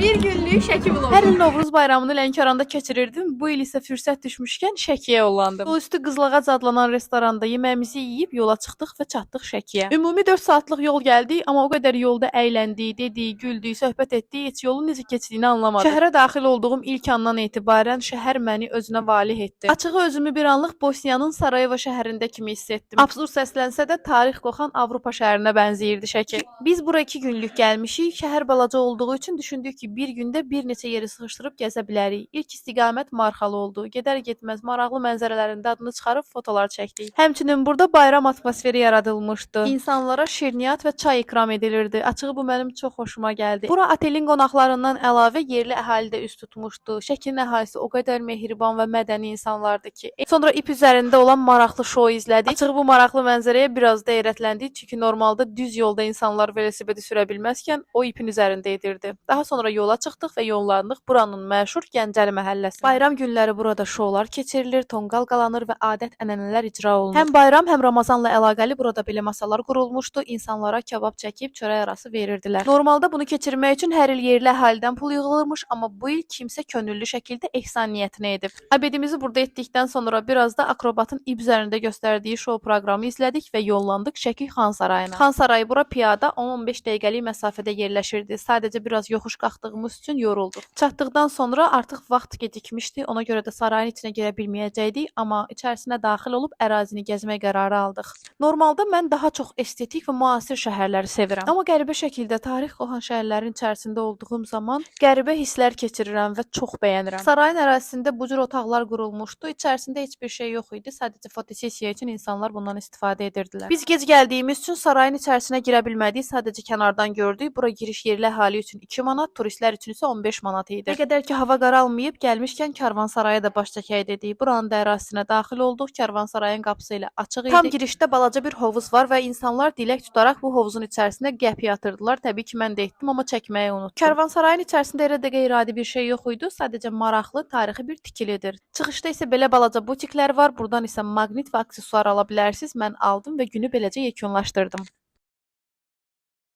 Bir günlük Şəki vloqu. Hər il Novruz bayramını Lənkəranda keçirirdim. Bu il isə fürsət düşmüşkən Şəkiyə yollandım. Yol üstü Qızlağac adlanan restoranda yeməyimizi yeyib yola çıxdıq və çatdıq Şəkiyə. Ümumi 4 saatlıq yol gəldik, amma o qədər yolda əyləndik, dedik, güldük, söhbət etdik, heç yolun necə keçdiyini anlamadım. Şəhərə daxil olduğum ilk andan etibarən şəhər məni özünə valeh etdi. Açığı özümü bir anlıq Bosniyanın Sarayevo şəhərində kimi hiss etdim. Absurd səslənsə də tarix qoxan Avropa şəhərinə bənzəyirdi Şəki. Biz bura 2 günlük gəlmişik. Şəhər balaca olduğu üçün düşündük ki, bir gündə bir neçə yeri sıxışdırıb gəzə bilərik. İlk istiqamət Marxalı oldu. Gedər-getməz maraqlı mənzərələrin dadını çıxarıb fotolar çəkdik. Həmçinin burada bayram atmosferi yaradılmışdı. İnsanlara şirniyyat və çay ikram edilirdi. Açığı bu mənim çox xoşuma gəldi. Bura otelin qonaqlarından əlavə yerli əhali də üz tutmuşdu. Şəkinin əhalisi o qədər mehriban və mədəni insanlardı ki. Sonra ip üzərində olan maraqlı şou izlədik. Açığı bu maraqlı mənzərəyə biraz da heyrətləndik, çünki normalda düz yolda insanlar velosipedi sürə bilməzkən o ipin üzərində edirdi. Daha sonra yola çıxdıq və yollandıq buranın məşhur Gəncəli məhəlləsinə. Bayram günləri burada şoular keçirilir, tonqal qalanır və adət-ənənələr icra olunur. Həm bayram, həm Ramazanla əlaqəli burada belə masalar qurulmuşdu. İnsanlara kabab çəkib çörək arası verirdilər. Normalda bunu keçirmək üçün hər il yerli əhalidən pul yığılırmış, amma bu il kimsə könüllü şəkildə ehsan niyyətinə edib. Obedimizi burada etdikdən sonra biraz da akrobatın ip üzərində göstərdiyi şou proqramı izlədik və yollandıq Şəki Xan Sarayına. Xan Sarayı bura piyada 10-15 dəqiqəlik məsafədə yerləşirdi. Sadəcə biraz yoxuş qalxdığımız üçün yorulduq. Çatdıqdan sonra artıq vaxt gecikmişdi. Ona görə də sarayın içinə girə bilməyəcəkdik, amma içərisinə daxil olub ərazini gəzmək qərarı aldıq. Normalda mən daha çox estetik və müasir şəhərləri sevirəm. Amma qəribə şəkildə tarix qoxan şəhərlərin içərisində olduğum zaman qəribə hisslər keçirirəm və çox bəyənirəm. Sarayın ərazisində bu cür otaqlar qurulmuşdu. İçərisində heç bir şey yox idi. Sadəcə fotosessiya üçün insanlar bundan istifadə edirdilər. Biz gec gəldiyimiz üçün sarayın içərisinə girə bilmədik. Sadəcə kənardan gördük. Bura giriş yerli əhali üçün 2 manat, turistlər üçün isə 15 manat idi. Nə qədər ki hava qaralmayıb, gəlmişkən karvansaraya da baş çəkək dedik. Buranın da ərazisinə daxil olduq. Karvansarayın qapısı elə açıq idi. Tam girişdə balaca bir hovuz var və insanlar dilək tutaraq bu hovuzun içərisinə qəpik atırdılar. Təbii ki, mən də etdim, amma çəkməyi unutdum. Karvansarayın içərisində elə də qeyri-adi bir şey yox idi. Sadəcə maraqlı tarixi bir tikilidir. Çıxışda isə belə balaca butiklər var. Burdan isə maqnit və aksesuar ala bilərsiniz. Mən aldım və günü beləcə yekunlaşdırdım.